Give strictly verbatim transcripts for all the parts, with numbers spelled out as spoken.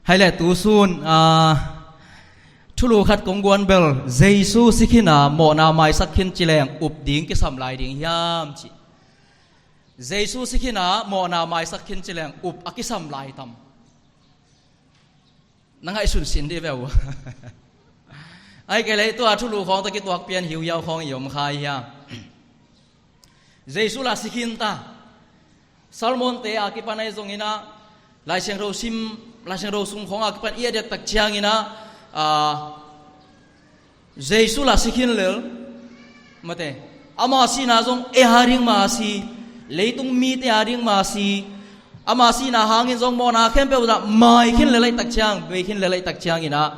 Hai le tu sun, ah, thulu khat kong guan bel, Jesu si khin a mawhna maisak khin ci leng up ding kisam lai ding hiam ci. Jesu si khin a mawhna maisak khin ci leng up a kisam lai tam? Na ngaihsun sin dih ve uh. Ai kei lei tua thulu khawng tawh kituak pian hiuhiau khawng i om kha hi a. Jesu la si khin ta. Salmonte a kipan ahi zongin ah, Lai Siangtho sim, Lai Siangtho sung khawng a kipan i et tak ciangin ah, ah, Jesu la si khin lel, mate, ama sihna zong ei a ding mah a si, leitung mite a ding mah a si, ama sihna hangin zong mawhna khempeuh zah mai khin lel ahih tak ciang, bei khin lel ahih tak ciangin ah,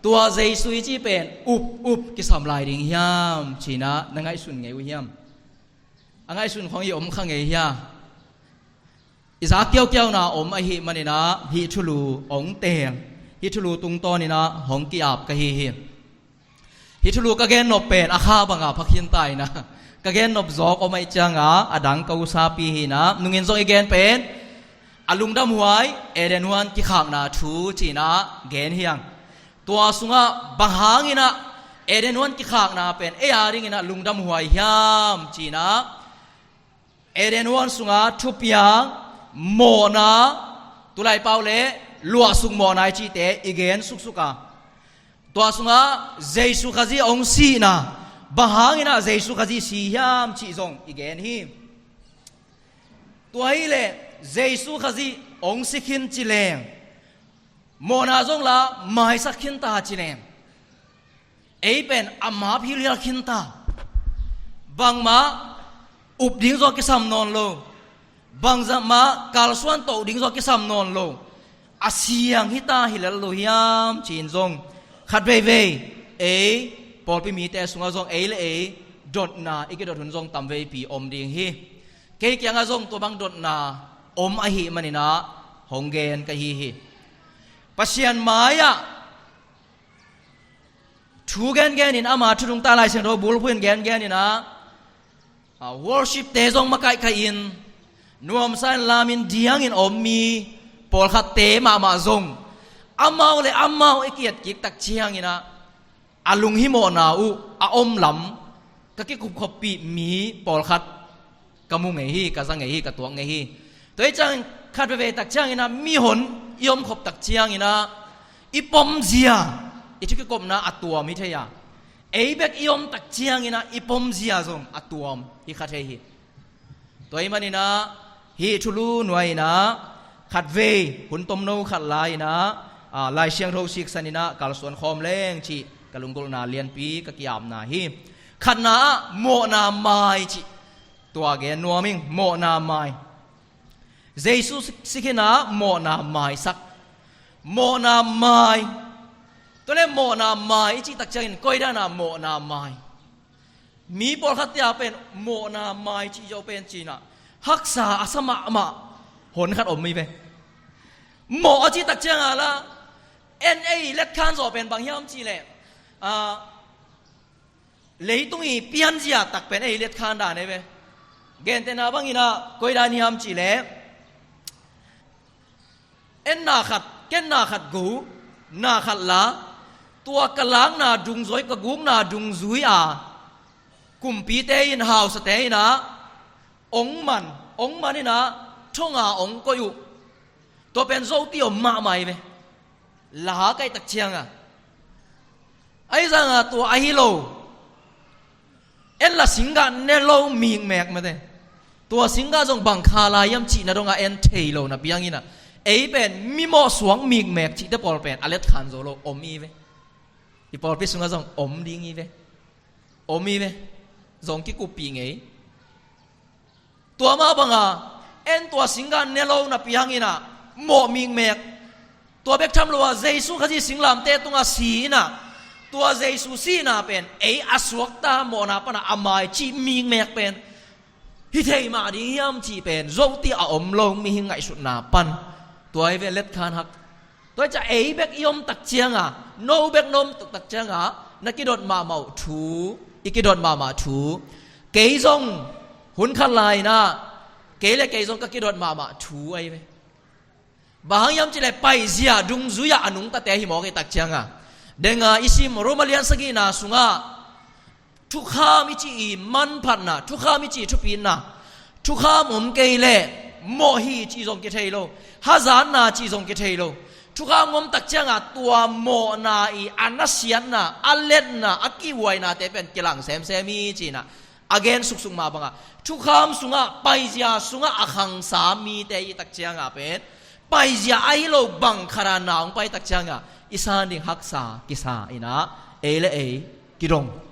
tua Jesu i cih pen up, up kisam lai ding hiam ci-in ah na ngaihsun ngei uh hiam? A ngaihsun khawng i om kha ngei hia? I za kiaukiauna om ahih manin ah hih thulu hong teel, hih thulu tungtawnin ah hong ki-ap ka hi hi. Hih thulu ka gennop pen a kha banga pha khin ta in ah, ka gennop zawk om ahih ciangin a dang ka usapi hi in ah, nungin zong i gen pen a lungdamhuai Eden huan kikhakna thu ci-in ah gen hi hang. Tua sungah bang hangin ah Eden huan kikhakna pen ei a dingin ah lungdamhuai hiam ci-in ah, Eden huan sungah thupiang, mawhna, tulai pau le luahsuk mawhna i cihte i gen suksuk a, tua sungah Jesu Khazih hong sihna, bang hangin ah Jesu Khazih si hiam cih zong i gen hi. Tua hi leh Jesu Khazih hong si khin ci leng, mawhna zong la maisak khin ta ci leng, ei pen a map hilhial khin ta. Bangmah up ding zong kisam nawn lo, bangmah kalsuan toh ding zong kisam nawn lo, a siang hi ta hi lel lo hiam ci-in zong khat veivei ei pawlpi mite sungah zong ei le ei dotna i kidot hun zong tam veipi om ding hi. Kei kiangah zong tua bang dotna om ahih manin ah hong gen ka hi hi. Pasian mai-ah thu gengenin, ama thu nungta Lai Siangtho bulphuhin gengenin ah, ah, worship-te zong makaihkaihin, nuamsa in lamin diangin om mi pawlkhatte mahmah zong amau le amau i ki-et kik tak ciangin ah, a lunghimawhna uh a om lam ka kikupkhoppih mi pawlkhat ka mu ngei hi, ka za ngei hi, ka tuak ngei hi. Tua hi ciangin khat veivei tak ciangin ah mihon i omkhop tak ciangin ah i pomzia, i thu kikopna a tuam hi thei a, ei bek i om tak ciangin ah i pomzia zong a tuam hi kha thei hi. Tua ahih manin ah hih thulu nuai-in ah khatvei hun tomno khat la-in ah, ah, Lai Siangtho siksanin ah kalsuan khawm leng cih ka lunggulhna lianpi, ka ki-apna hi. Khatna ah mawhna mai cih tua gen nuam ing, mawhna mai. Jesu si, si khin a mawhna maisak. Mawhna mai. Tua le mawhna mai i cih tak ciangin koi dan a mawhna mai? Mi pawlkhatte a pen mawhna mai cih zawh pen ci-in ah haksa a sa mahmah hon khat om hi ve. Mawh a cih tak ciangin la en ei letkhan zawh pen bang hiam cih leh, ah, leitung i pianzia tak pen ei letkhan dan hi ve. Gentehna bangin ah koi dan hiam cih leh, en na khat, ken na khat go, na khat la, tua ka lakna dungzui, ka gukna dungzui a kumpite in, hausate in ah ong man, ong man in ah thong a ong koih uh. Tua pen zoti om mahmah hi ve. La kaih tak ciangin ah, ahi zongin ah tua ahi lo, en la singgah ne lo mikmek mate. Tua singgah zong bang kha lai hiam cihna dongah en thei lo napi hangin ah, ei pen mimawh suak mikmek cihte pawl pen a letkhan zo lo om hi ve. I pawlpi sungah zong om ding hi ve. Om hi ve. Zong kikuppih ngei. Tua mah banga en tua singgah ne lo napi hangin ah mawh mikmek, tua bek tham lo a Jesu Khazih singlamteh tungah si in ah, tua Jesu sihna pen ei a suakta mawhna pan a mai cih mikmek pen hi thei mah ding hiam cih pen zoti a om lo mihing ngaihsutna pan. Tua hi ve, letkhan hak. Tua hi ciang ei bek i om tak ciangin, no bek na om tak ciangin na kidot mahmah uh thu, i kidot mahmah thu, kei zong hun khat lai-in ah kei le kei zong ka kidot mahmah thu ahi ve. Bang hang hiam cih leh paizia dungzui-ah a nungtate hi mawk i tak ciangah. Denga i sim Roma lian sagihna sungah thukham i cih i manphatna, thukham i cih i thupitna, thukham om kei leh mawh hi cih zong kithei lo, hazatna cih zong kithei lo. Thukham om tak ciangah tua mawhna i a nasiatna, a letna, a kihuainate pen kilang semsem hi ci-inah a gen suksuk mah bangah thukham sungah, paizia sungah a khangsa mite i tak ciangah pen paizia ahi lo bang khat a na hong pai tak ciangah i san ding haksa kisa inah ei le ei kidong.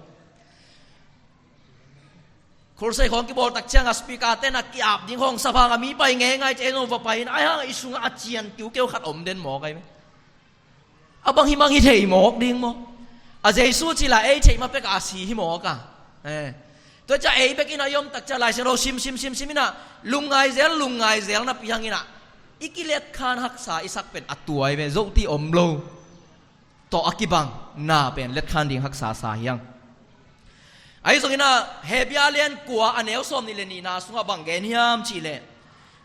Khulsei khawng kibawl tak ciangah speaker tenah ki-ap ding khawng saphang a mi pai ngeingai ci ei zong va pai inah, ahi hangah i sungah a cian kiukeu khat om den mawk ahi ve. A bang hi mang hi thei mawk ding maw? A Jesu cila ei theih ma pekah a si hi mawk a. Eh. Tua ciah ei bekin a i om tak ciah Lai Siangtho sim sim sim sim inah lungngai zel lungngai zel napi hang inah i kiletkhan haksa i sak pen a tuai ve, zohti om lo. Tawh a kibang na pen letkhan ding haksa sa hi hang. Ahi zongin ah Hebru lian kua a neu sawm nih le nihna sungah bang gen hiam cih leh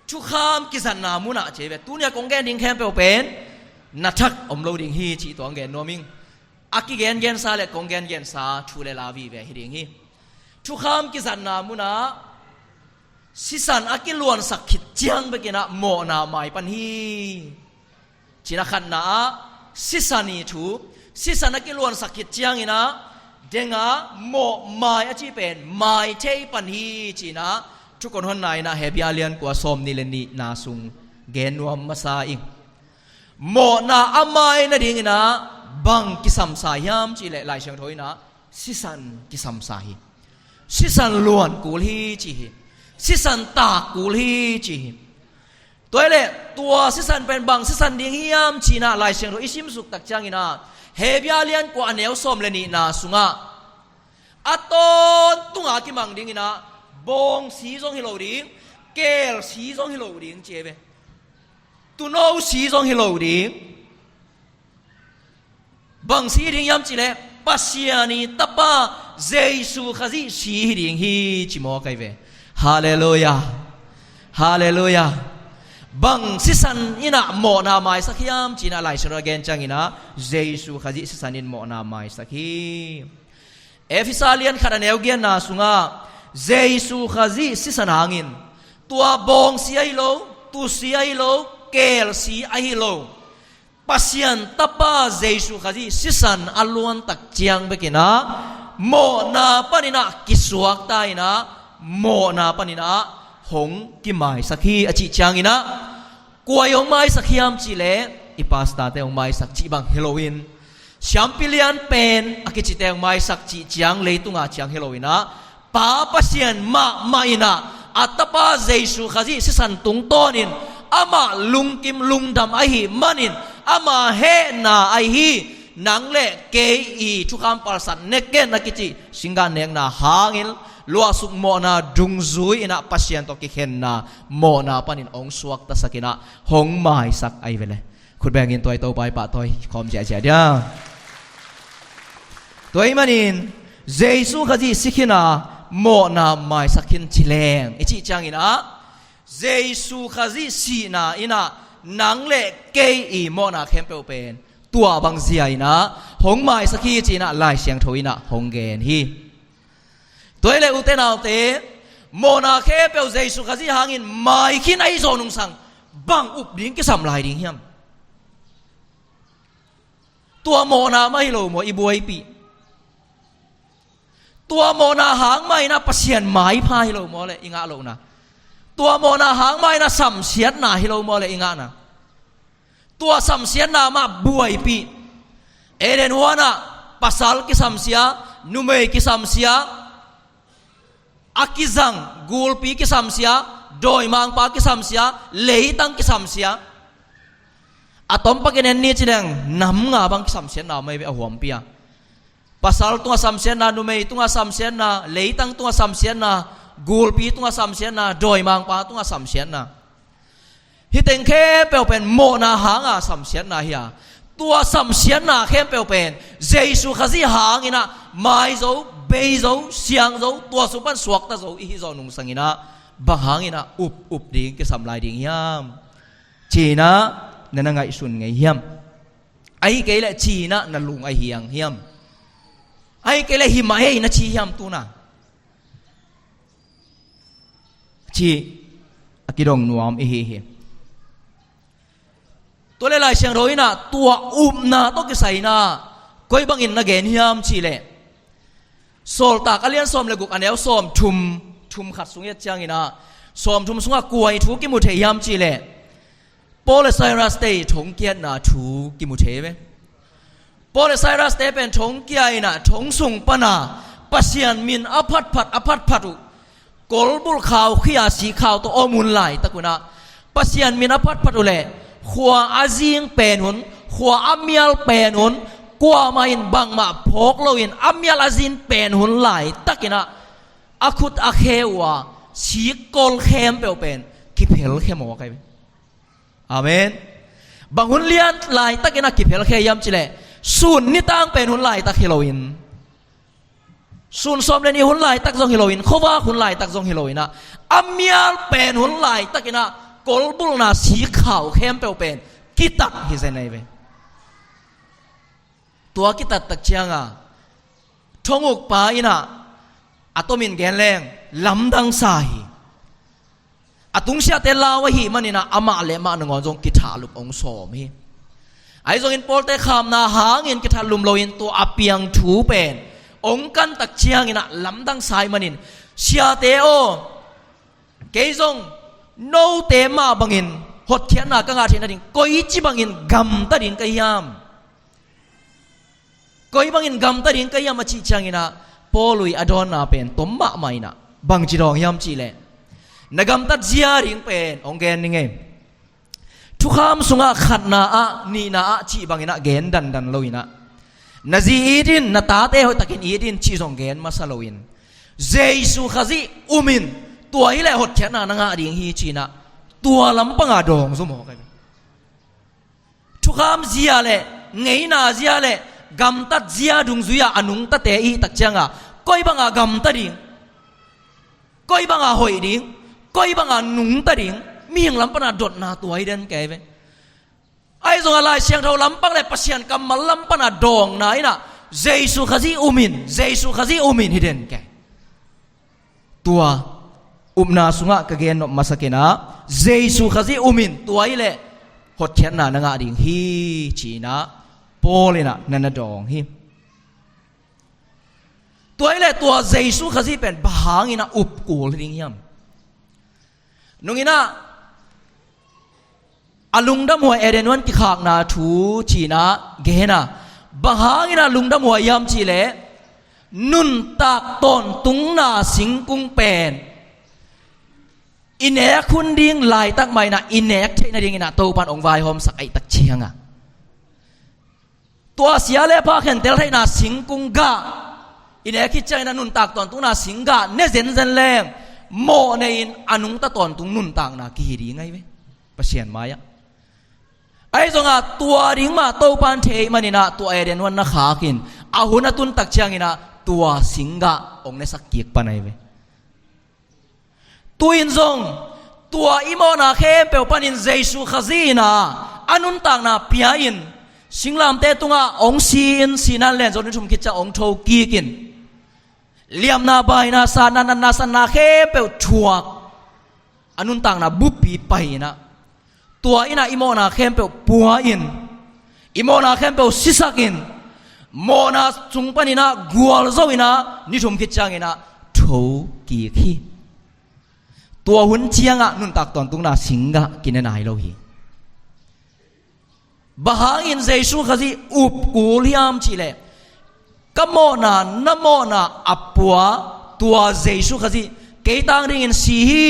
thukham kizatna munah ci ve. Tuni a kong gen ding khempeuh pen na thak om lo ding hi cih tua hong gen nuam ing. A kigengensa le kong gengensa thu le la vive hi ding hi. Thukham kizatna munah sisan a kiluansak khit ciang bekin ah mawhna mai pan hi ci-in ah khatna ah sisan i thu, sisan a kiluansak khit ciangin ah denga mawh mai a cih pen mai thei pan hi ci-in ah Thukhun Honna in ah Hebru lian kua sawm nih le nihna sung gen nuam masa ing. Mawhna a mai nadingin ah bang kisamsa hiam cih leh Lai Siangtho in ah sisan kisamsa hi. Sisan luan kul hi ci hi. Sisan tak kul hi ci hi. Tua hi leh tua sisan pen bang sisan ding hiam ci-in ah Lai Siangtho i simsuk tak ciangin ah Hebru lian kua a neu sawm le nihna sungah a tawntunga kimang dingin ah bawng si zong hi lo ding, keel si zong hi lo ding ci hi ve. Tuuno si zong hi lo ding. Bang si ding hiam cih leh Pasian i Tapa Jesu Khazih si hi ding hi ci mawk ahi ve. Halleluiah. Halleluiah. Bang sisan in ah mawhna maisak hiam ci-in ah Lai Siangtho a gen ciangin ah Jesu Khazih sisan in mawhna maisak hi. Efesa lian khat a neu giatna sungah Jesu Khazih sisan hangin tua bawng si ahi lo, tuu si ahi lo, keel si ahi lo, Pasian Tapa Jesu Khazih sisan a luantak ciang bekin ah mawhna panin ah kisuakta in ah mawhna panin ah hong kimaisak hi a cih ciangin ah kua i hong maisak hiam cih leh i pastorte hong maisak cih bang hi loin, siampi lian pen a kicite hong maisak cih ciang leitunga ciang hi loin ah Pa Pasian mahmah in ah a Tapa Jesu Khazih sisan tungtawnin amah lungkim lungdam ahih manin ama hehna ahi hi. Nang le kei i thukham palsat ne ken a kici singgan nekna hangin luahsuk mawhna dungzui in ah Pasian tawh kikhenna mawhna panin hong suaktasak in ah hong maisak ahi ve le. Khut bengin tua i Topa i pahtawi khawm ziahziah dia. Tua ahih manin Jesu Khazih si khin a mawhna maisak khin ci leng i cih ciangin ah Jesu Khazih sihna in ah nang le kei i mawhna khempeuh pen tua bang zia in ah hong maisak hi ci-in ah Lai Siangtho in ah hong gen hi. Tua hi leh ute naute, mawhna khempeuh Jesu Khazih hangin mai khin ahi zawh nungsang bang up ding kisam lai ding hiam? Tua mawhna mah hi lo maw i buaipih? Tua mawhna hang mah in ah Pasian maipha hi lo maw le i ngah lohna? Tua mawhna hang mah in ah samsiatna hi lo maw le i ngahna? Tua samsiatna mah buaipih. Eden huanah pasal kisamsia, numei kisamsia, a kizang gulpi kisamsia, dawimangpa kisamsia, leitang kisamsia. A tom pakin en ni ci leng nam nga bang kisamsiatna mah hi ve a huampi a. Pasal tungah samsiatna, numei tungah samsiatna, leitang tungah samsiatna, gulpi tungah samsiatna, dawimangpa tungah samsiatna. Hih teng khempeuh pen mawhna hanga samsiatna hi a, tua samsiatna khempeuh pen Jesu Khazih hangin ah mai zo, bei zo, siang zo, tua sung pan suakta zo i hih zawh nungsangin ah bang hangin ah up up ding kisam lai ding hiam? Ci-in ah na na ngaihsun ngei hiam? Ahi kei leh ci-in ah na lung a hiang hiam? Ahi kei leh hi mah ei na ci hiam tu-in ah? Ci a kidong nuam i hi hi. Tua leh Lai Siangtho in ah tua upna tawh kisai-in ah koi bangin na gen hiam cih leh, Sawltak a lian sawm le guk a neu sawm thum, thum khat sung i et ciangin ah sawm thum sungah kua i thu kimu thei hiam cih leh, Paul le Silas te i thongkiatna thu kimu thei ve. Paul le Silas te pen thongkia in ah thong sung pan a Pasian min a phatphat a phatphat uh, kolbulh khaukhia a sikkhau tawh om hun laitak un ah Pasian min a phatphat uh leh khua a zing pen hun, khua a mial pen hun, kuamah in bangmah phawk loin a mial a zing pen hun laitakin ah a khut a khe uh a sikkol khempeuh pen kiphelkhia mawk ahi ve. Amen. Bang hun lian laitakin ah kiphelkhia hiam cih leh, sun nitang pen hun laitak hi loin, sun sawm le nih hun laitak zong hi loin, khuavak hun laitak zong hi loin ah a mial pen hun laitakin ah kolbulhna sikkhau khempeuh pen kitat hi zen ahi ve. Tua kitat tak ciang a thongukpa in ah a tomin gen leng lamdang sa hi. A tungsiahte lau ahih manin ah amah le amah nangawn zong kithahlum hong sawm hi. Ahi zongin Pawlte khamna hangin kithahlum loin tua a piang thu pen hong kan tak ciangin ah lamdang sa ahih manin, siate aw, kei zong note mah bangin hotkhiatna ka ngah theih nading koici bangin gamta ding ka hiam? Koi bangin gamta ding ka hiam a cih ciangin ah Paul in a dawnna pen tom mahmah in ah bangci dawng hiam cih leh, na gamtat zia ding pen hong gen ning ei. Thukham sungah khatna ah, nihna ah cih bangin ah gen dandan loin ah, na zi it in, na tate hoihtakin it in cih zong gen masa loin, Jesu Khazih um in, tua hi leh hotkhiatna na ngah ding hi ci-in ah tua lampang a dawng zaw mawk ahi ve. Thukham zia le ngeina zia le gamtat zia dungzui-a a nungtate i hih tak ciang a koi banga gamta ding, koi banga hoih ding, koi banga nungta ding, mihing lam pana dotna tua hi den kei ve. Ahi zongah Lai Siangtho lampang le Pasian kammal lam pana dawngna in ah Jesu Khazih um in, Jesu Khazih um in hi den kei. Tua upna sungah ka gen nop masak in ah, Jesu Khazih um in, tua hi leh hotkhiatna na ngah ding hi ci-in ah Paul in ah na na dawng hi. Tua hi leh tua Jesu Khazih pen bang hangin ah up kul ding hiam? Nung in ah a lungdamhuai Eden huan kikhakna thu ci-in ah gen a, bang hangin ah lungdamhuai hiam cih leh, nuntak tawntungna singkung pen i nek hun ding laitak mah in ah i nek theih nadingin ah Topan hong vaihawmsak ahih tak ciang a, tua sia le pha khentel theihna singkung gah i nek khit ciangin ah nuntak tawntungna sing gah ne zenzen leng, mawh nei-in a nungta tawntung nuntakna kihi ding ahi ve Pasian mai-ah. Ahi zongah tua ding mah Topan thei ahih manin ah tua Eden huan na khak in, a hun a tun tak ciangin ah tua sing gah hong nesak kik pan ahi ve. Tu-in zong tua i mawhna khempeuh panin Jesu Khazih in ah a nuntakna pia-in, singlamteh tungah hong si-in, sihna len zawh ni thum khit ciang hong tho kik in, liamna, baina, satna, natna, satna khempeuh thuak, a nuntakna buppi pai in ah, tua in ah i mawhna khempeuh pua-in, i mawhna khempeuh sisak in, mawhna sung panin ah gualzo in ah ni thum khit ciangin ah tho kik hi. Tua hun ciangah nuntak tawntungna sing gah kine nai lo hi. Bang hangin Jesu Khazih up kul hiam cih leh, ka mawhna, na mawhna a pua tua Jesu Khazih kei tang dingin si hi,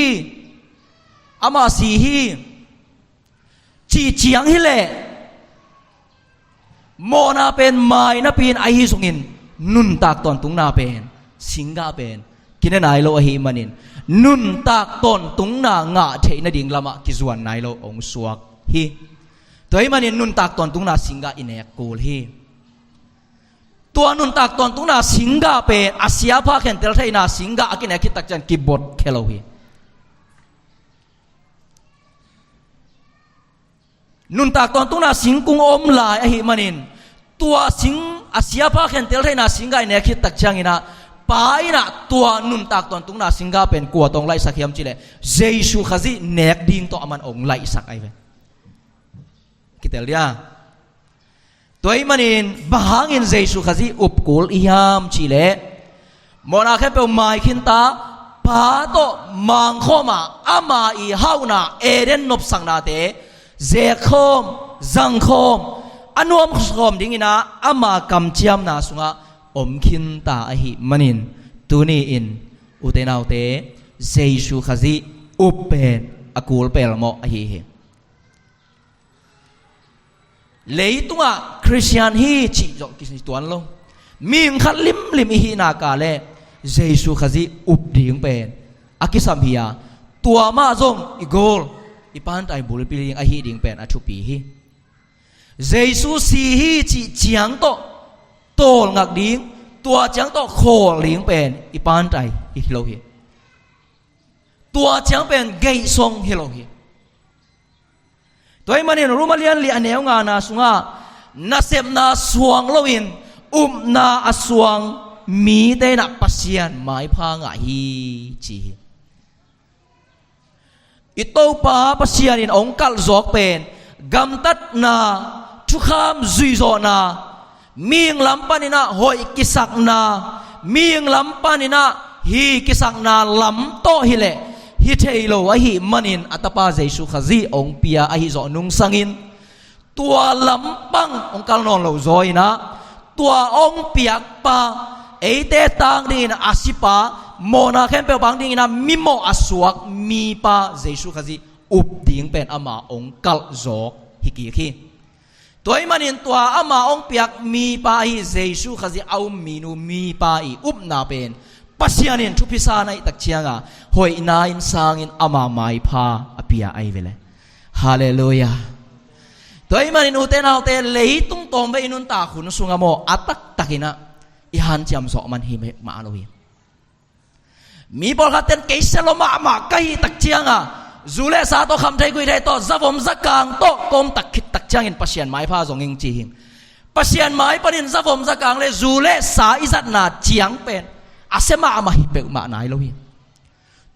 amah si hi, cih ciang hi leh, mawhna pen mai napi-in ahi zongin nuntak tawntungna pen sing gah pen kine nai lo ahih manin, nuntak tawntungna ngah theih nading lamah kizuan nai lo hong suak hi. Tua ahih manin nuntak tawntungna sing gah i nek kul hi. Tua nuntak tawntungna sing gah pen a sia pha khentel theihna sing gah a kinek khit tak ciang kibot khia lo hi. Nuntak tawntungna singkung om lai ahih manin, tua sing a siapa khentel theihna singga i nek khit tak cianginah, pa inah tua nuntak tawntungna singga pen kua tawh hong laihsak hiam cihleh, Jesu Khazih nek ding tawh aman hong laihsak ahi ve. Kitel dia. Tua ahih manin bang hangin Jesu Khazih up kul i hiam cihleh, mawhna khempeuh mai khinta, Pa tawh mangkhawm a, ama i hauhna Eden nopsaknate zekkhawm, zangkhawm, a nuamkhawm dinginah ama kamciamna sungah om khinta ahih manin, tuni-in ute naute, Jesu Khazih up pen a kul pelmawh ahi hi. Leitungah Khristian hi cih zawh kituan lo. Mihing khat limlim i hihna ka le Jesu Khazih up ding pen a kisam hi a, tua mah zong i goal, i pantai bulpi ding ahi ding pen a thupi hi. Jesu si hi cih ciang tawh tawlngak ding, tua ciang tawh khawl ding pen i pantai hi lo hi. Tua ciang pen geihsong hi lo hi. Tua ahih manin Rom a lian li a neu ngana sungah, nasepna suang loin upna a suang mite inah Pasian maipha ngah hi ci hi. I Topa Pasian in hong kalh zawk pen gamtatna, thukham zuihzawhna, mihing lam paninah hoih kisakna, mihing lam paninah hi kisakna lam tawh hileh hi thei lo ahih manin a Tapa Jesu Khazih hong pia ahi zawh nungsangin, tua lampang hong kal nawn lo zaw inah, tua hong piakpa, eite tang dingin a sipa, mawhna khempeuh pang dinginah mimawh a suak mipa Jesu Khazih up ding pen ama hong kalh zawk hi kik hi. Tua ahih manin tua ama hong piak mipa ahi Jesu Khazih a um minu mipa i upna pen Pasian in thupisa na hih tak cianga hoihna in sangin ama maipha a pia ahi ve le. Halleluiah. Tua ahih manin ute naute, leitung tawmvei i nuntak hun sungah maw, a taktakinah i hanciam zawh man hi mah lo hi. Mi pawlkhat ten kei sia lua mahmah ka hih tak cianga, zu le sa tawh, khamthei guihthei tawh, zavom zakang tawh ka om tak khit tak ciangin Pasian maipha zong ing ci hing. Pasian mai panin zavom zakang le zu le sa i zatna ciang pen a sia mahmah hi peuhmah nai lo hi.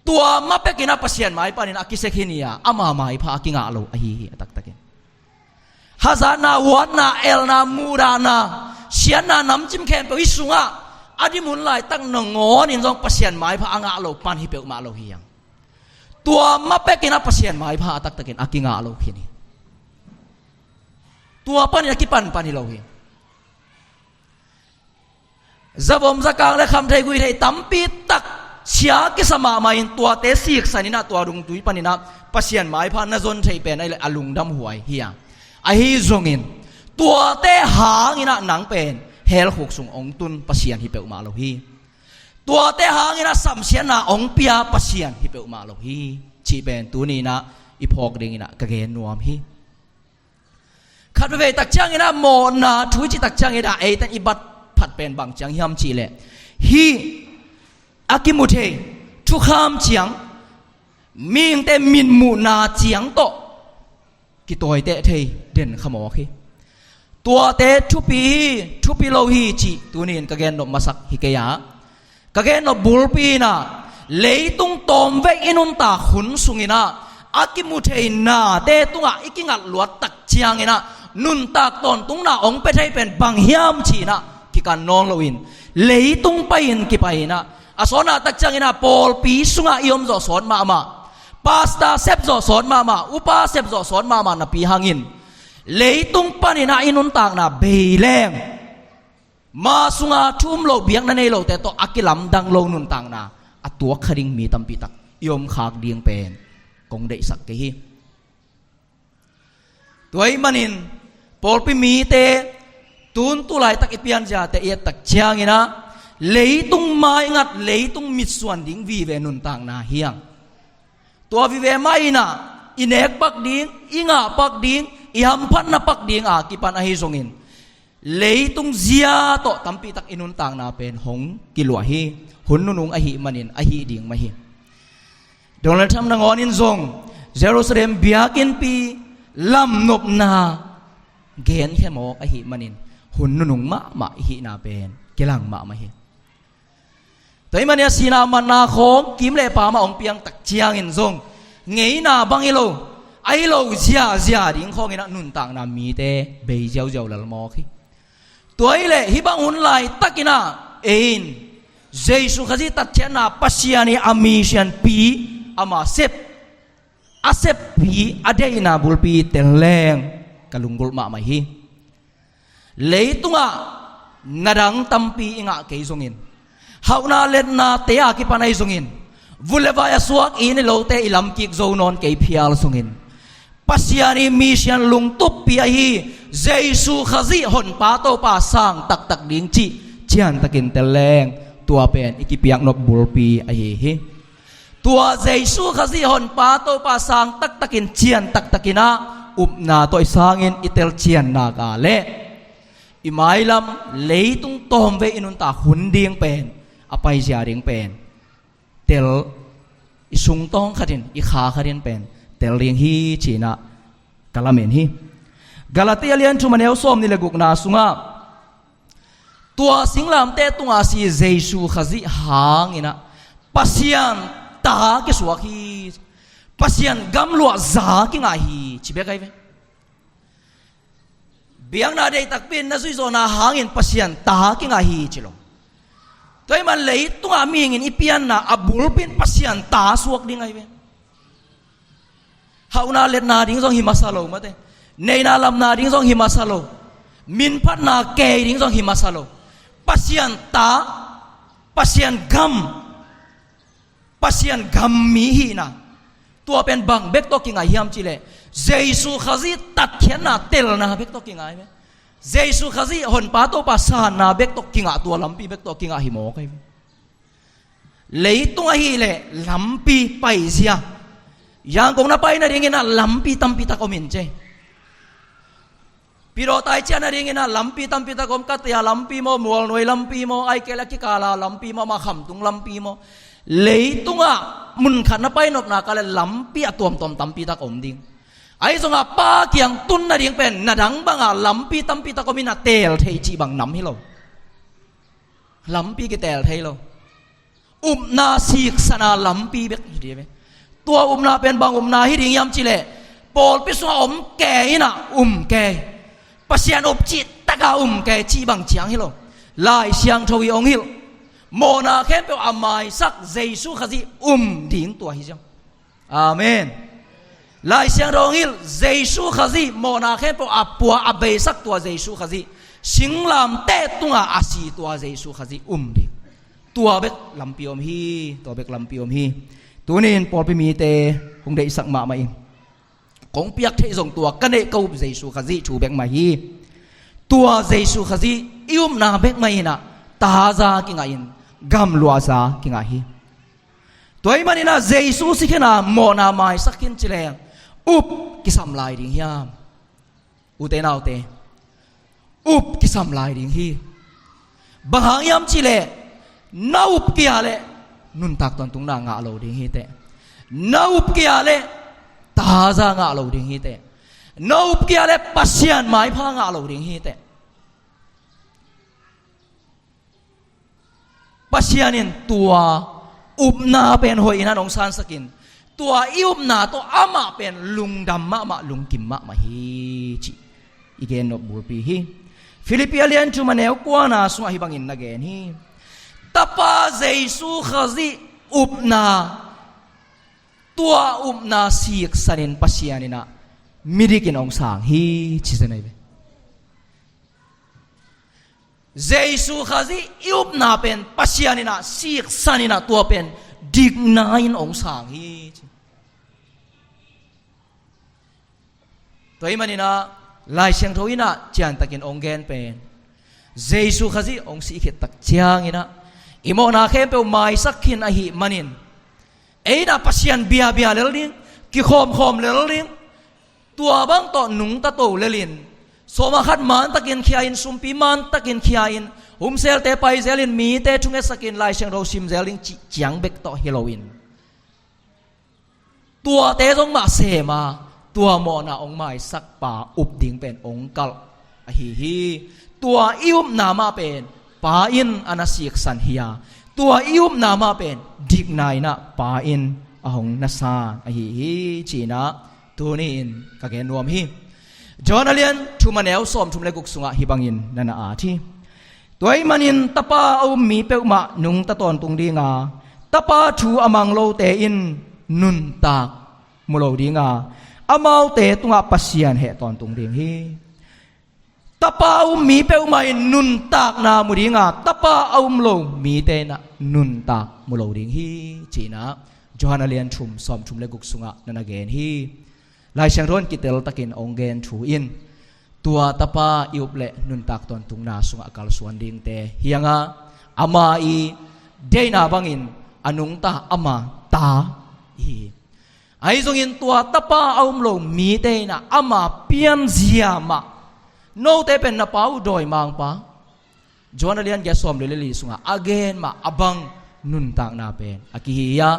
Tua ma pekinah Pasian mai panin a kisek hi ni-a, ama maipha a kingah lo ahi hi a taktakin. Hazatna, huatna, elna, muhdahna, siatna, namcim khempeuh hih sungah a dimun laitak nangawnin zong Pasian maipha a ngah lo pan hi peuhmah lo hi hang. Tua ma pekinah Pasian maipha a taktakin a kingah lo khin hi. Tua panin a kipanpan hi lo hi. Zavom zakang le khamthei guihthei tampi tak sia kisa mahmah in, tuate siksan inah, tua dungtui paninah Pasian maipha na zon thei pen ahih leh a lungdam huai hi a. Ahi zongin tuate hanginah nang pen hell khuk sung hong tun Pasian hi peuhmah lo hi. Tuate hanginah samsiatna hong pia Pasian hi peuhmah lo hi cih pen tuni inah i phawk dinginah ka gen nuam hi. Khat veivei tak cianginah mawhna thu i cih tak cianginah eiten i bat phat pen bang ciang hiam cihleh, hih a kimu thei thukham ciang, mihingte mitmuhna ciang tawh kitawiteh thei den khamawk hi. Tuate thupi hi, thupi lo hi cih tuni-in ka gennop masak hi kei a, ka gennop bulpi inah, leitung tawmvei i nuntak hun sunginah a kimu thei nate tungah i kingat luat tak cianginah nuntak tawntungna hong pia thei pen bang hiam ci-inah kikan nawn loin, leitung pai-in kipai inah, a sawtna tak cianginah pawlpi sungah i om zawh sawt mahmah, pastor sep zawh sawt mahmah, upa sep zawh sawt mahmah napi hangin, leitung paninah i nuntakna bei leng, ma sunga thu um lo, biakna nei lote tawh a kilamdang lo nuntakna a tuak kha ding mi tampi tak i om khak ding pen kong deihsak kei hi. Tua ahih manin pawlpi mite, tun tu laitak i pianziate i et tak cianginah, leitung maingat, leitung mitsuan ding vive nuntakna hi hang. Tua vive mah inah i nek pak ding, i ngah pak ding, i hamphatna pak ding a kipan ahi zongin, leitung zia tawh tampi tak i nuntakna pen hong kiluah hi. Hun nunung ahih manin ahi ding mah hi. Donald Trump nangawnin zong Jerusalem biakinnpi lamnopna genkhia mawk ahih manin hun nunung mahmah i hihna pen kilang mahmah hi. Tua ahih manin a sihna matna khawng kim le pam ah hong piang tak ciangin zong ngeina bang hi lo, ahi lo ziazia ding khawngin ah nuntakna mite bei ziauziau lel mawk hi. Tua ahih leh hih bang hun laitakin ah ei in Jesu Khazih tatkhiatna, Pasian i a mi sianpi, ama sep, a seppi, a deihna bulpi tel leng ka lunggulh mahmah hi. Leitungah na dang tampi i ngah kei zongin, hauhna letnate a kipan ahi zongin, vun le vai a suak i inn i lote i lamkik zo nawn kei phial zongin, Pasian i mi sian lungtuppi ahi Jesu Khazih Honpa Topa sang taktak ding cih ciantakin tel leng, tua pen i kipiaknop bulpi ahi hi. Tua Jesu Khazih Honpa Topa sang taktakin, cian taktakin ah upna tawh i sangin i tel ciannak a leh i mailam leitung tawmvei i nuntak hun ding pen, a paizia ding pen tel, i sungtawng khatin, i kha khatin pen tel ding hi ci-in ah ka lamen hi. Galatia lian thum a neu sawmnih le gukna sungah tua singlamteh tungah a si Jesu Khazih hangin ah Pasian ta kisuak hi, Pasian gamluahza kingah hi ci bek ahi ve. Biakna deih takpi in na zuihzawhna hangin Pasian ta kingah hi ci lo. Tua ahih man leitungah mihingin i pianna a bulpi in Pasian ta suak ding ahi ve. Hauhna letna ding zong hi masa lo mate. Neihna lamna ding zong hi masa lo. Minphatna kei ding zong hi masa lo. Pasian ta, Pasian gam, Pasian gam mi hihna, tua pen bang bek tawh kingah hiam cih leh Jesu Khazih tatkhiatna telna bek tawh kingah hi ve. Jesu Khazih Honpa Topa sanna bek tawh kingah, tua lampi bek tawh kingah hi mawk ahi ve. Leitung ahih leh lampi paizia. Yangon na pai nadingin ah lampi tampi tak om in ci. Pidawtai ciah nadingin ah lampi tampi tak om, Katia lampi maw, Mualnuai lampi maw, ahih kei leh a kikala lampi maw, amah Khamtung lampi maw. Leitungah mun khat na pai nopna kah leh lampi a tuamtuam tampi tak om ding. Ahi zongah Pa kiang tun nading pen na dang bangah lampi tampi tak om in a teel thei cih bang nam hi lo. Lampi kiteel thei lo. Upna siksana lampi bek hi ding ve. Tua upna pen bang upna hi ding hiam cih leh pawlpi sungah om kei in ah um kei, Pasian up cih takah um kei cih bang ciang hi lo. Lai Siangtho i hong hilh, mawhna khempeuh a maisak Jesu Khazih um ding tua hi ciang. Amen. Lai Siangtho hong hilh, Jesu Khazih mawhna khempeuh a pua a beisak tua Jesu Khazih, singlamteh tungah a si tua Jesu Khazih um ding. Tua bek lampi om hi, tua bek lampi om hi. Tuni-in pawlpi mite hong deihsak mahmah in, kong piak theih zong tua ka neih ka up Jesu Khazih thu bek mah hi. Tua Jesu Khazih i upna bek mah in ah taza kingah in, gamluahza kingah hi. Tua ahih manin ah Jesu si khin a mawhna maisak khin ci leng up kisam lai ding hiam? Ute naute, up kisam lai ding hi. Bang hang hiam cih leh na up kei a leh nuntak tawntungna ngah lo ding hi teh. Na up kei a leh taza ngah lo ding hi teh. Na up kei a leh Pasian maipha ngah lo ding hi teh. Pasian in tua upna pen hoih in ah hong sansak in, tua i upna tawh amah pen lungdam mahmah, lungkim mahmah hi cih i gen nop bulpi hi. Filippi a lian thum a neu kuana sungah hih bangin na gen hi. Tapa Jesu Khazih upna, tua upna siksan in Pasian in ah midik in hong sang hi ci zen ahi ve. Jesu Khazih i upna pen Pasian in ah siksan in ah tua pen dikna in hong sang hi ci. Tua ahih manin ah Lai Siangtho in ah ciantakin hong gen pen Jesu Khazih hong sih khit tak ciangin ah i mawhna khempeuh maisak khin ahih manin, ei in ah Pasian biabia lel ding, kikhawmkhawm lel ding, tua bang tawh nungta to lel in, sawma khat mantakin khia in, sumpi mantakin khia in, humselte pai zel in, mite thungetsak in, Lai Siangtho sim zel ding cih ciang bek tawh hi lo in, tuate zong mah sem a, tua mawhna hong maisak pa up ding pen hong kalh ahi hi. Tua i upna mah pen Pa in a na siksan hi a, tua i upna mah pen dikna in ah Pa in a hong na san ahi hi, ci-in ah tuni-in ka gen nuam hi. Johan a lian thum a neu sawmthum le guk sungah hih bangin na na at hi. Tua ahih manin Tapa a um mi peuhmah nungta tawntung ding a, Tapa thu a mang lote in nuntak mu lo ding a, amaute tungah Pasian heh tawntung ding hi. Tapa a um mi peuhmah in nuntakna mu ding a, Tapa a um lo mite in ah nuntak mu lo ding hi, ci-in ah Johan a lian thum sawmthum le guk sungah na na gen hi. Lai Siangtho in kiteltakin hong gen thu in tua Tapa i up leh nuntak tawntungna sungah a kalsuan dingte hi hang a, ama i deihna bangin a nungta ama ta hi. Ahi zongin tua Tapa a um lo mite in ah ama pianzia mah, note pen na pa uh dawimangpa, Johan a lian giat sawmli le li sungah a gen mah a bang nuntakna pen a kihi hi a,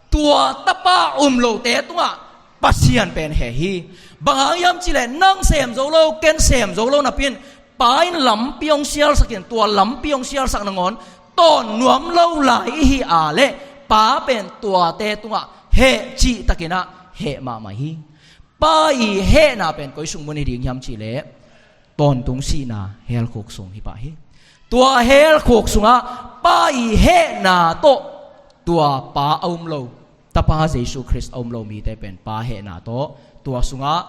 tua Tapa um lote tungah Pasian pen heh hi. Bang hang hiam cih leh nang sem zo lo, ken sem zo lo napi-in Pa in lampi hong sialsak in, tua lampi hong sialsak nangawn tawn nuam lo lai i hih a leh Pa pen tuate tungah heh cihtakin ah heh mahmah hi. Pa i hehna pen koi sung mun hi ding hiam cih leh tawntung sihna hell khuk sung hi pah hi. Tua hell khuk sungah Pa i hehna tawh tua Pa a um lo, Tapa Jesu Khrist a um lo mite pen Pa hehna tawh tua sungah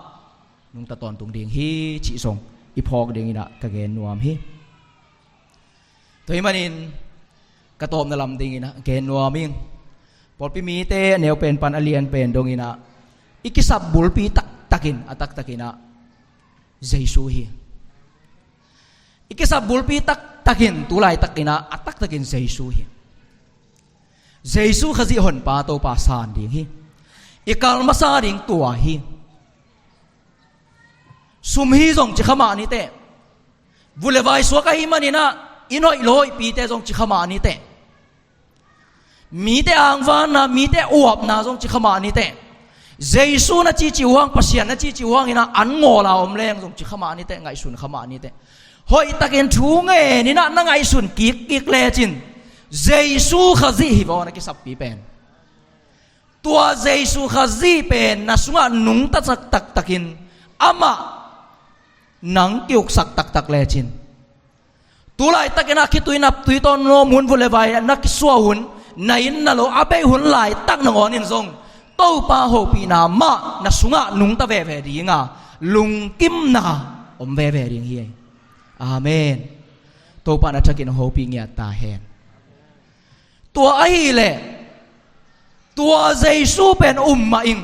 nungta tawntung ding hi cih zong i phawk dingin ah ka gen nuam hi. Tua ahih manin ka tawpna lam dingin ah gen nuam ing. Pawlpi mite a neu pen pan a lian pen dongin ah i kisap bulpi taktakin, a taktakin ah Jesu hi. I kisap bulpi taktakin tu laitakin ah a taktakin Jesu hi. Jesu Khazih Honpa Topa san ding hi. I kal masa ding tua hi. Sum hi zong ci kha mah ni teh. Vut le vai suak ahih manin ah i hoih lawhpite zong ci kha mah ni teh. Mite angvanna, mite uapna zong ci kha mah ni teh. Jesu na cihcih uh hang, Pasian na cihcih uh hangin ah an ngawl a om leng zong ci kha mah ni teh, ngaihsun kha mah ni teh. Hoihtakin thu ngenin ah na ngaihsun kikkik lecin Jesu Khazih hi vaw, na kisappi pen. Tua Jesu Khazih pen na sungah nungta taktakin amah nang kiuksak taktak lecin, tu laitakin ah khitui naptui tawh na om hun, vut le vai na kisuah hun, na inn na lo a beih hun laitak nangawnin zong Topa hopihna mah na sungah nungta veve ding a, lungkimna om veve ding hi. Amen. Topa in a thakin hopih ngiat ta hen. Tua ahih leh tua Jesu pen um mah ing,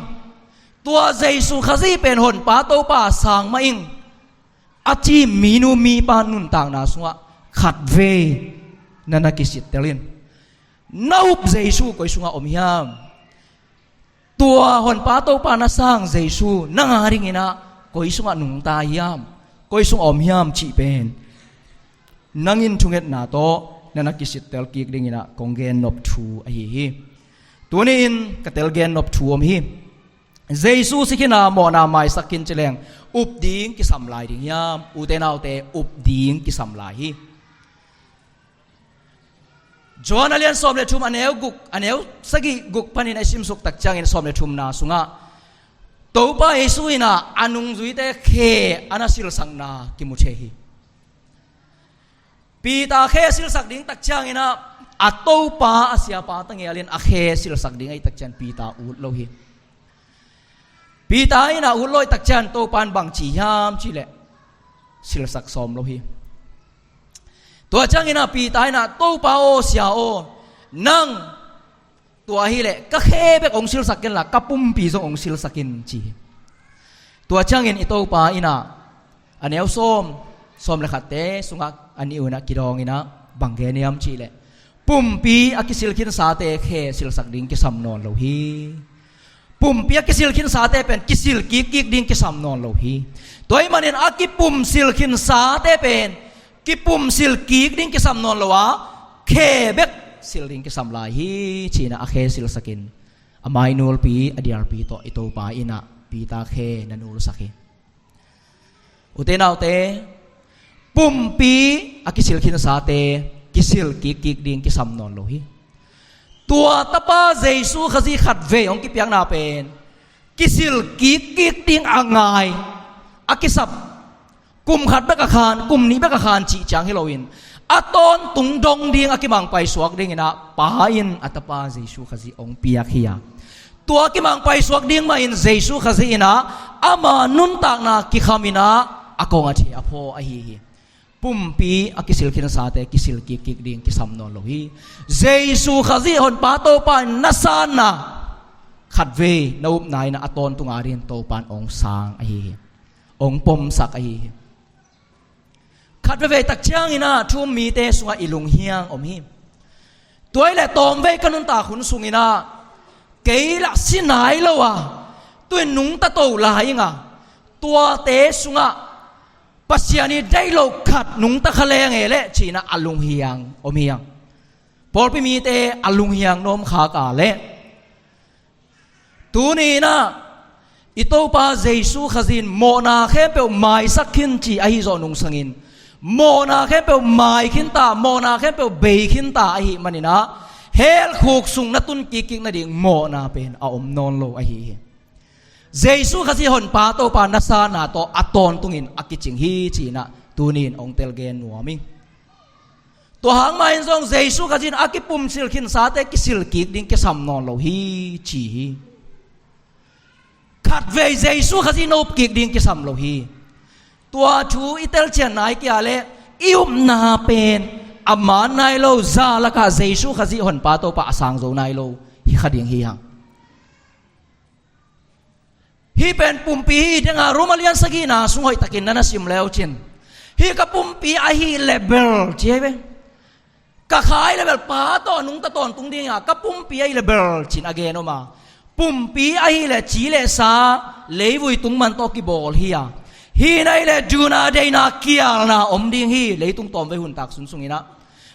tua Jesu Khazih pen Honpa Topa sang mah ing, a ci minu mipa nuntakna sungah khatvei na na kisittel in. Na up Jesu koi sungah om hiam? Tua Honpa Topa na sang Jesu nang a dingin ah koi sungah nungta hiam, koi sungah om hiam cih pen nang in thungetna tawh na na kisittel kik dingin ah kong gen nop thu ahi hi. Tuni-in ka tel gen nop thu om hi. Jesu si khin a mawhna maisak khin ci leng up ding kisam lai ding hiam? Ute naute, up ding kisam lai hi. Johan a lian sawm le thum a neu guk, a neu sagih guk panin a i simsuk tak ciangin sawm le thumna sungah Topa Jesu in ah a nungzuite khe a na silsakna kimu thei hi. Peter khe silsak ding tak ciangin ah a Topa a siapa tangelin a khe silsak ding ahih tak ciang Peter ut lo hi. Peter in ah ut lo ahih tak ciang Topa in bang ci hiam cih leh silsak sawm lo hi. Tua ciangin ah Peter in ah, Topa aw, Sia aw, nang tua hi leh ka khe bek hong silsak in la ka pumpi zong hong silsak in, ci hi. Tua ciangin i Topa in ah a neu sawm, sawm le khatte sungah a nih un ah kidawngin ah bang gen hiam cih leh pumpi a kisil khinsate khe silsak ding kisam nawn lo hi. Pumpi a kisil khinsate pen kisil kikkik ding kisam nawn lo hi. Tua ahih manin a kipum sil khinsate pen kipum sil kik ding kisam nawn lo a, khe bek sil ding kisam lai hi, ci-in ah a khe silsakin a mainulpi, a dialpi tawh i Topa in ah Peter khe na nulsak hi. Ute naute, pumpi a kisil khinsate kisil kikkik ding kisam nawn lo hi. Tua tapa Jesu Khazih khatvei hong kipiakna pen kisil kikkik ding a ngai, a kisap, kum khat bek a khan, kum nih bek a khan cih ciang hi loin, a tawntung dong ding a kimangpai suak dinginah Pa in a tapa Jesu Khazih hong piak hi a, tua kimangpai suak ding mahin Jesu Khazih inah ama nuntakna kikhaminah a kong a thei a phaw ahi hi. Pumpi a kisil khinsate kisil kikkik ding kisam nawn lo hi. Jesu Khazih Honpa Topa in na sanna khatvei na upna inah a tawntunga dingin Topa in hong sang ahi hi. Hong pomsak ahi hi. Khat veivei tak cianginah thu-um mite sungah i lunghiang om hi. Tua hi leh tawmvei ka nuntak hun sunginah kei lah si nai lo a, tu-in nungta to lai ing a, tuate sungah Pasian ih deih lo khat nungta kha leng e leh ci-inah a lunghiang om hi hang. Pawlpi mite a lunghiang na om khak a leh, tuni inah i Topa Jesu Khazih in mawhna khempeuh maisak khin ci ahi zawh nungsangin, mawhna khempeuh mai khinta, mawhna khempeuh bei khinta ahih maninah, hell khuk sung na tun kikkik nading mawhna pen a om nawn lo ahi hi. Jesu Khazih Honpa Topa na sanna tawh a tawntungin a kicing hi ci-inah tuni in hong telgen nuam ing. Tua hang mah in zong Jesu Khazih in a kipumsil khinsate kisil kik ding kisam nawn lo hi ci hi. Khatvei Jesu Khazih na up kik ding kisam lo hi. Tua thu i telcian nai kei a leh i upna pen a man nai lo, za lakah Jesu Khazih Honpa Topa a sang zo nai lo hi kha ding hi hang. Hih pen pumpi hi denga Rom a lian sagihna sung hoihtakin na na sim leu cin, hih ka pumpi ahih leh bel ci hi ve. Ka kha ahih leh bel Pa tawh nungta tawntung dinga ka pumpi ahih leh bel cin a gen om a. Pumpi ahih leh ci le sa, leivui tung man tawh kibawl hi a, hih na hih leh duhna deihna kialna om ding hi. Leitung tawmvei huntak sunsunginah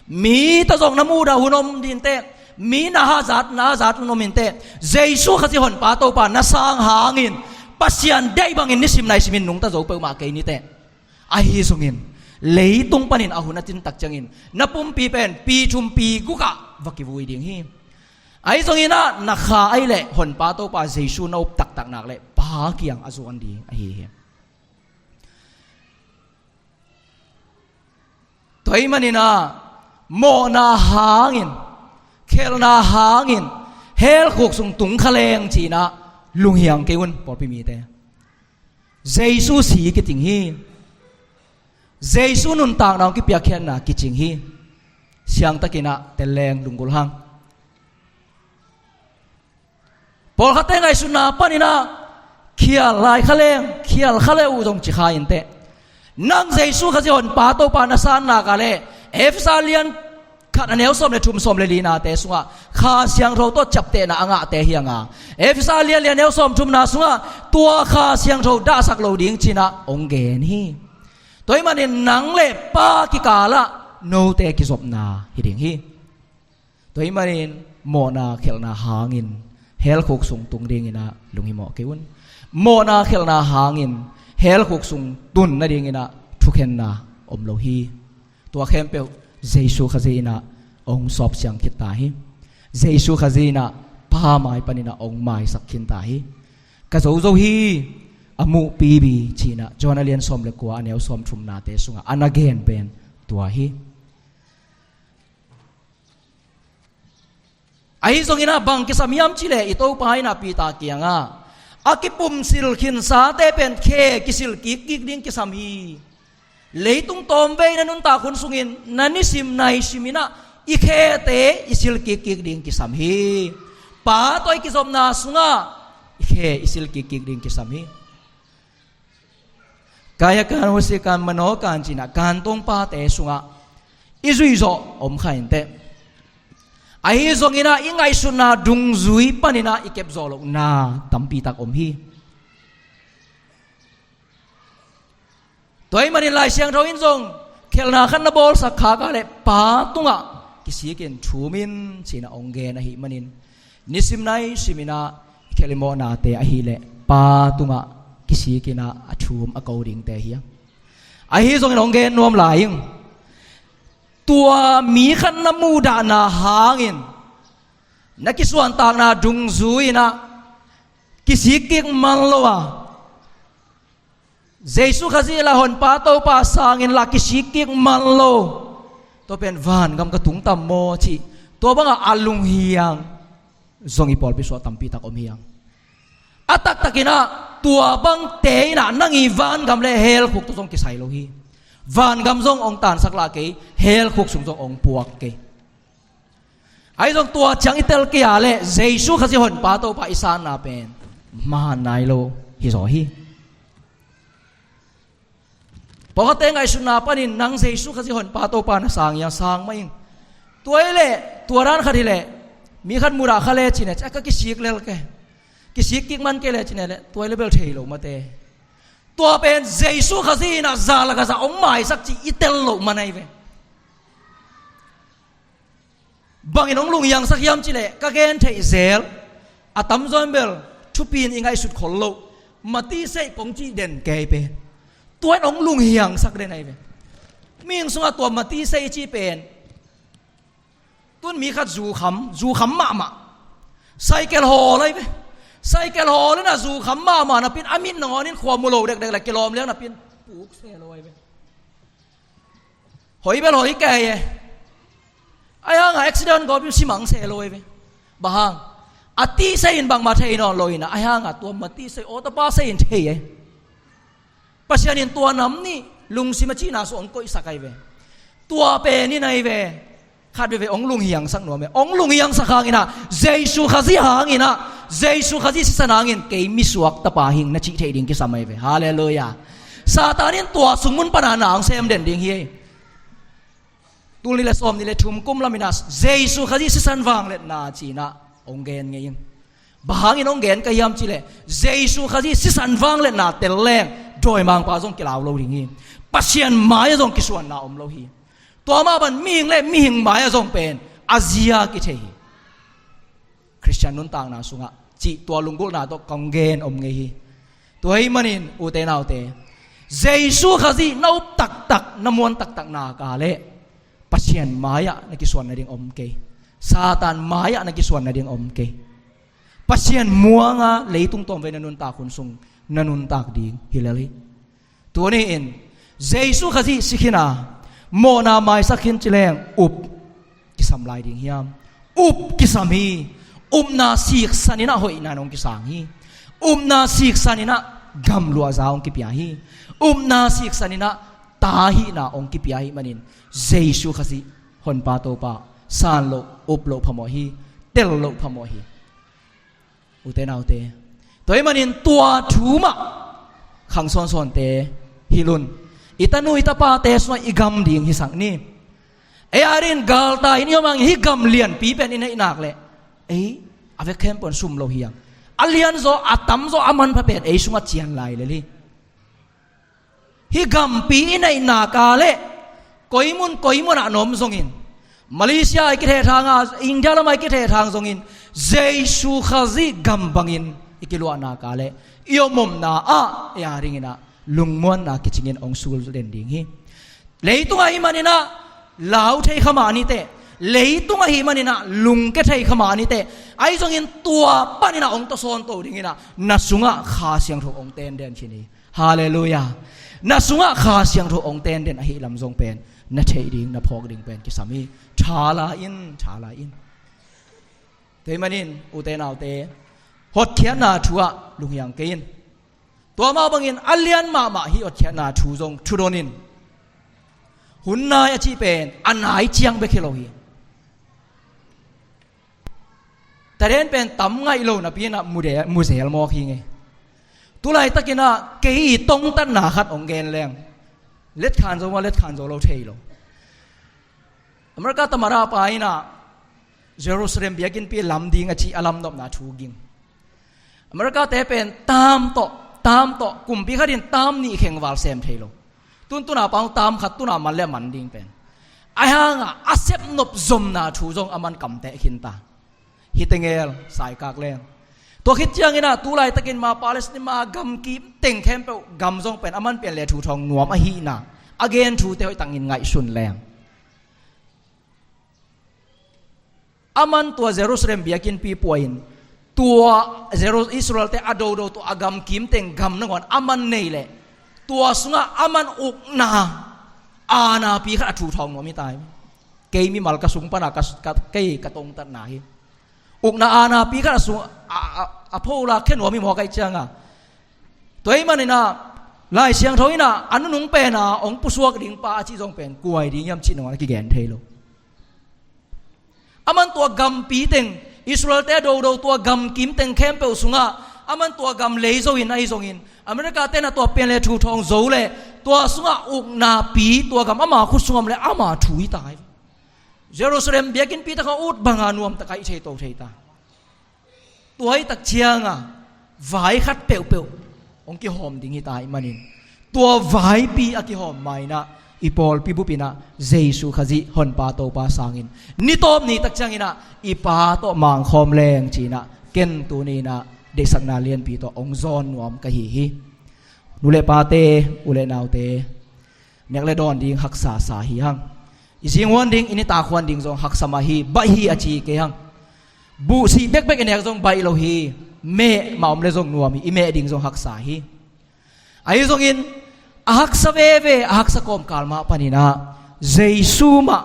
mi tawh zong na muhdah hun om ding teh, mi na hazat, na hazat hun om in teh, Jesu Khazih Honpa Topa na sang hangin Pasian deih bangin nisim naisimin nungta zo peuhmah kei ni teh. Ahi zongin leitung panin a hun a tintak ciangin na pumpi pen pi thum pi gukah va kivui ding hi. Ahi zonginah na kha ahih leh Honpa Topa Jesu na up taktak nak leh Pa kiang a zuan ding ahi hi. Tua ahih maninah mawhna hangin, khelhna hangin hell khuk sung tung kha leng ci-inah lunghiang kei un pawlpi mite. Jesu si kiting hi. Jesu nuntakna hong kipiakkhiatna kicing hi. Siangtakinah tel leng lunggulh hang. Pawlkhatte ngaihsutna paninah khial lai kha leng, khial kha le uh zong ci kha in teh, nang Jesu Khazih Honpa Topa na sanna ka leh Efesa lian khat a neu sawm le thum, sawm le linate sungah Kha Siangtho tawh ciaptehna a ngahte hi hang a, Efesa lian li a neu sawm thumna sungah tua Kha Siangtho dahsak lo ding ci-inah hong gen hi. Tua ahih manin nang le Pa kikalah note kizopna hi ding hi. Tua ahih manin mawhna khelhna hangin hell khuk sung tung dinginah lunghimawh kei un. Mawhna khelhna hangin hell khuk sung tun nadinginah thukhenna om lo hi. Tua khempeuh Jesu Khazih inah hong sawpsiang khit ta hi. Jesu Khazih inah Pa mai paninah hong maisak khin ta hi. Ka zozo hi, a muhpi bi ci-inah John a lian sawm le kua a neu sawm thumnate sungah a na gen pen tua hi. Ahi zonginah bang kisam hiam cihleh i Topa inah Peter kiangah a kipumsil khinsate pen khe kisil kikkik ding kisam hi. Leitung tawmvei na nuntak hun sungin na nisim naisiminah i khete i sil kikkik ding kisam hi. Pa tawh i kizopna sungah i khe i sil kikkik ding kisam hi. Kaya kan, husi kan, mano kan ci-inah kan tungpate sungah i zuihzawh om kha in teh. Ahi zonginah i ngaihsutna dungzui paninah i kepzawh lohna tampitak om hi. Tua ahih manin Lai Siangtho in zong khelhna khat na bawlsak khak a leh Pa tungah kisikin thum in ci-inah hong gen ahih manin nisim naisiminah i khelh i mawhnate ahih leh Pa tungah kisik in ah a thum a ko dingte hi a. Ahi zongin hong gen nuam lai ing. Tua mi khat na muhdahna hangin na kisuantakna dungzui in ah kisik kik man lo a, Jesu Khazih la Honpa Topa sangin la kisik kik man lo, tua pen vangam ka tungtam maw cih, tua bangah a lunghiang zong i pawlpi sungah tampi tak om hi hang. A taktak in ah tua bangte in ah nang i vangam le hell khuk tawh zong kisai lo hi. Vangam zong hong tansak lah kei, hell khuk sung zong hong puak kei. Ahi zong tua ciang i tel kei a leh Jesu Khazih Honpa Topa i sanna pen man nai lo hi zaw hi. Pawlkhatte ngaihsutna panin nang Jesu Khazih Honpa Topa na sang hia? Sang mah ing. Tua hi leh, tua dan khat hi leh, mi khat mudah kha le cin e, a ka kisik lel ke, kisik kik man ke le cin e leh, tua hi leh bel thei lo mate. Tua pen Jesu Khazih in ah za lak ah za hong maisak cih i tel loh man ahi ve. Bangin hong lunghiangsak hiam cih leh ka gen theih zel, a tamzaw in bel thupi in i ngaihsut khol loh, matiseih kong cih den kei pen, tua in hong lunghiangsak den ahi ve. Mihing sungah tua matiseih i cih pen, tun mi khat zukham, zukham mahmah, saikel hawl ahi ve. Saikel hawl in ah zukham mahmah napi in a mit nangawn in khua mu lo dekdek le kilawm liang napi in puk se lo ahi ve. Hoi bel hoi kei e. Ahi hangah accident gawp in si mang se lo ahi ve. Bang hang? A tiseih in bangmah thei nawn lo in ah, ahi hangah tua matiseih aw tapa seih in thei e. Pasian in tua nam nih lungsim a cihna sung hong koihsak ahi ve. Tua pen in ahi ve. Khat veve hong lunghiangsak nuam e. Hong lunghiangsak hangin ah, Jesu Khazih hangin ah, Jesu Khazih sisan hangin kei misuak tapa hing na cih theih ding kisam ahi ve. Halleluiah. Satan in tua sung mun pana na hong sem den ding hi. Tul nih le sawm nih le thum kum lam in ah Jesu Khazih sisan vangliatna ci in ah hong gen ngei ing. Bang hangin hong gen ka hiam cih leh, Jesu Khazih sisan vangliatna tel leng dawimangpa zong kilau lo ding hi. Pasian mai-ah zong kisuanna om lo hi. Tua mah bang mihing le mihing mai-ah zong pen a zia kithei hi. Khristian nuntakna sungah cih tua lunggulhna tawh kong gen om ngei hi. Tua ahih manin ute naute, Jesu Khazih na up taktak, na muan taktak nak leh Pasian mai-ah na kisuan nading om kei. Satan mai-ah na kisuan nading om kei. Pasian muanga leitung tawmvei na nuntak hun sung na nuntak ding hi lel hi. Tuni-in Jesu Khazih si khin a, mawhna maisak khin ci leng up kisam lai ding hiam? Up kisam hi. Upna siksan in ah hoihna in hong kisang hi. Upna siksan in ah gamluahza hong kipia hi. Upna siksan in ah ta hihna hong kipia ahih manin Jesu Khazih Honpa Topa san loh, up loh phamawh hi. Tel loh phamawh hi. Ute naute, tua ahih manin tua thu mah khang sawnsawnte hilh un. I tanu i tapate sungah i gam ding hisak ni. Ei adingin galtai in i om hangin hih gam lianpi pen i neih nak leh, ei a vek khempeuh in sum lo hi hang. A lianzaw, a tamzaw, a manpha pen ei sungah cian lai lel hi. Hih gampi i neih nak leh, koimun koimun ah na om zongin, Malaysia ah i kithehthang a, India lamah i kithehthang zongin, Jesu Khazih gam bangin i kiluah nak leh, i om omna ah ei adingin ah lungmuanna kicingin hong sul den ding hi. Leitung ahih manin ah lau thei kha mah ni teh, leitung ahih manin ah lungke thei kha mah ni teh, ahi zongin tua panin ah hong tawsawn to dingin ah na sungah Kha Siangtho hong tenden khin hi. Halleluiah. Na sungah Kha Siangtho hong tenden ahih lam zong pen na theih ding, na phawk ding pen kisam hi. Tha la in, tha la in. Tua ahih manin ute naute, hotkhiatna thu ah lunghiang kei in. Tua mah bangin a lian mahmah hih hotkhiatna thu zong thudon in. Hun nai a cih pen a nai ciang bek hi lo hi. Talent pen tam ngaih lo napi in ah mu de, mu zel mawk hi ing e. Tulaitakin ah kei i tongtatna khat hong gen leng, letkhan zo mah, letkhan zo lo thei lo. America tamada pa in ah Jerusalem biakinnpi lam ding a cih a lamnopna thu ging. America te pen tam tawh, tam tawh, kumpi khatin tam nih khengval sem thei lo. Tuntun a pa hong tam khat, tun a man le a man ding pen. Ahi hangah a sepnop zomna thu zong a man kamteh khin ta. Hih tengel saikak leng, Tua khit ciangin ah, tu laitakin ma Palestine ma gam kim teng khempeuh gam zong pen aman pian le thu thawng nuam ahihna a gen thute hoih takin ngaihsun leng, aman tua Jerusalem biakinnpi pua in, tua Jeru-, Israelte a dodo tua a gam kim teng gam nangawn aman nei leh, tua sungah aman ukna aanapi khat a thu thawng nuam hi ta hi. Kei mimal ka sung pana ka, ka, kei ka tongtatna hi. Ukna aanapi khat a sung, a, a, a pholak khe nuam hi maw, ka hih cianga. Tua ahih manin ah, Lai Siangtho in ah, a nunung pen a hong pusuak ding pa a cih zong pen kua hi ding hiam cih nangawn a kigen thei lo. Aman tua gampi teng, Israelte a dodo tua gam kim teng khempeuh sungah, aman tua gam lei zo in ahi zongin, America ten a tua pian le thu thawng zo leh, tua sungah uknapi tua gam ama khut sungah om leh ama thu hi ta hi. Jerusalem biakinnpi tak a ut banga nuam tak a i thei to thei ta. Tua hi tak cianga vai khat peuhpeuh hong kihawm ding hi ta ahih manin, tua vaipi a kihawm ma in ah, i pawlpi bup in ah Jesu Khazih Honpa Topa sangin, ni tawp ni tak ciangin ah i Pa tawh mangkhawm leng ci-in ah, ken tuni in ah deihsakna lianpi tawh hong zawn nuam ka hi hi. Nu le pate, u le naute, nek le dawn ding haksa sa hi hang. I zinghuan ding, i nitak huan ding zong haksa mah hi, baih hi a ci kei hang. Buhsih bekbek i nek zong baih lo hi, meh mah om le zong nuam hi, i meh ding zong haksa hi. Ahi zongin, a haksa veve, a haksa kawmkal mah panin ah, Jesu mah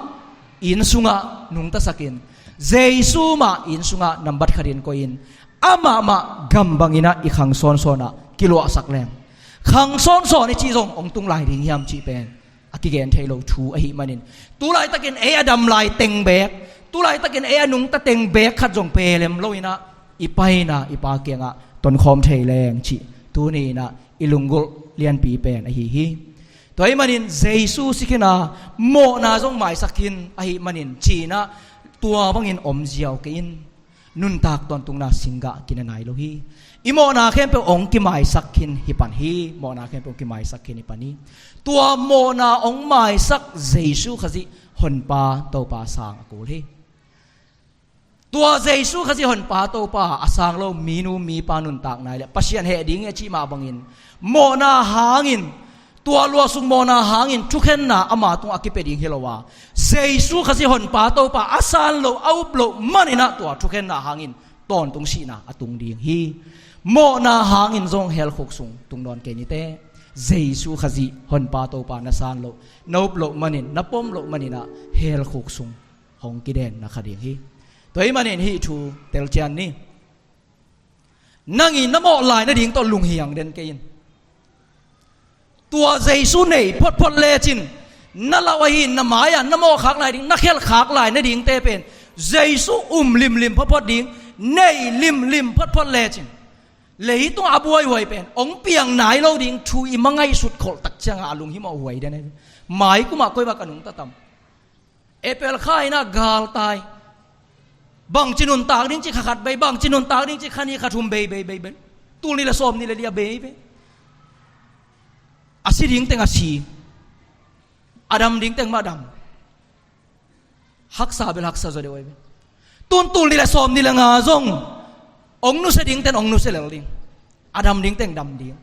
inn sungah nungtasakin, Jesu mah inn sungah nambat khatin koihin, amah mah gam bangin ah i khang sawnsawn ah kiluahsak leng, khang sawnsawn i cih zong hong tung lai ding hiam cih pen a kigen thei lo thu ahih manin, tu laitakin ei a dam lai teng beek, tu laitakin ei a nungta teng beek khat zong pelem lo in ah, i paina i Pa kiangah tonkhawm thei leng cih tuni in ah i lunggulh lianpi pen ahi hi. Tua ahih manin Jesu si khin a, mawhna zong maisak khin ahih manin ci-in ah, tua bangin om ziau kei in. Nuntak tawntungna singgah kina nai lo hi. I mawhna khempeuh hong kimaisak khin hi pan hi. Mawhna khempeuh hong kimaisak khin hi pan hi. Tua mawhna hong maisak Jesu Khazih Honpa Topa sang a kul hi. Tua Jesu Khazih Honpa Topa a sang lo minu mipa nuntakna hi leh Pasian heh ding hi a cih mah bangin, mawhna hangin, tua luahsuk mawhna hangin thukhenna ama tungah a kipia ding hi lo a, Jesu Khazih Honpa Topa a san loh, a up loh manin ah tua thukhenna hangin tawntung sihna a tung ding hi. Mawhna hangin zong hell khuk sung tung nawn kei ni teh. Jesu Khazih Honpa Topa na san loh, na up loh manin, na pom loh manin ah hell khuk sung hong kidenna kha ding hi. Tua ahih manin hih thu telcian ni. Nang in na mawh lai nading tawh lunghiang den kei in. Tua Jesu nei photphot lecin, na lau ahi na mai-ah na mawh khak lai ding, na khialh khak lai nadingte pen Jesu um limlim photphot ding, nei limlim photphot lecin, leitungah a buaihuai pen hong piang nai lo ding thu i mangaihsut kholh tak ciangah a lunghimawh huai den hi. Mai kumah koi bang ka nungta tam? April kha in ah galtai. Bangci nuntak ding ci kha khat bei, bangci nuntak ding ci kha nih kha thum bei, bei, bei, bei. Tul nih le sawm nih le li a bei, bei. A si ding teng a si. A dam ding teng mah dam. Haksa bel haksa zaw deuh ahi ve. Tun tul nih le sawm nih le nga zong hong nusia ding ten hong nusia lel ding. A dam ding teng dam ding.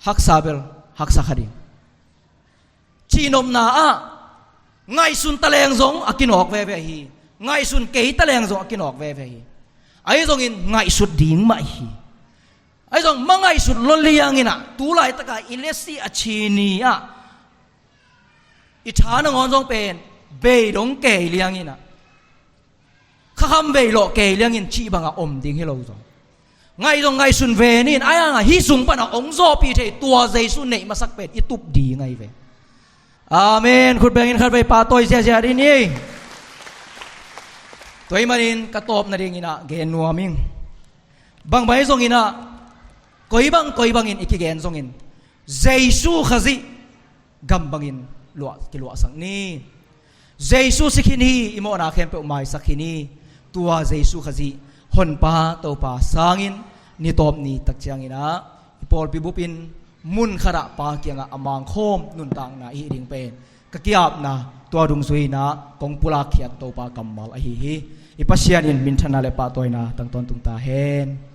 Haksa bel haksa kha ding. Cihnopna ah ngaihsun taleng zong a kinawk veve hi. Ngaihsun kei taleng zong a kinawk veve hi. Ahi zongin ngaihsut ding mah hi. Ahi zong mangaihsut lo liangin ah, tu laitaka i lesi a ci ni ah, i tha nangawn zong pen bei dong kei liangin ah, khakham bei lawh kei liangin cih bangah om ding hi lo zong. Ngaih zong ngaihsun ve ni in, ahi hangah hih sung panah hong zawhpih thei tua Jesu neih masak pen i tup ding ahi ve. Amen. Khut bengin khatvei pahtawi ziahziah dih ni. Tua ahih manin ka tawp nadingin ah gen nuam ing. Bangbang ahi zongin ah, koi bang koi bangin i kigen zongin, Jesu Khazih gam bangin luah, kiluahsak ni. Jesu si khin hi, i mawhna khempeuh maisak khin hi. Tua Jesu Khazih Honpa Topa sangin ni tawp ni tak ciangin ah, i pawlpi bupin mun khatah Pa kiangah a mangkhawm nuntakna i hih ding pen ka ki-apna, tua dungzui in ah kong pulak khiat Topa kammal ahi hi. I Pasian in minthanna le pahtawina tang tawntung ta hen.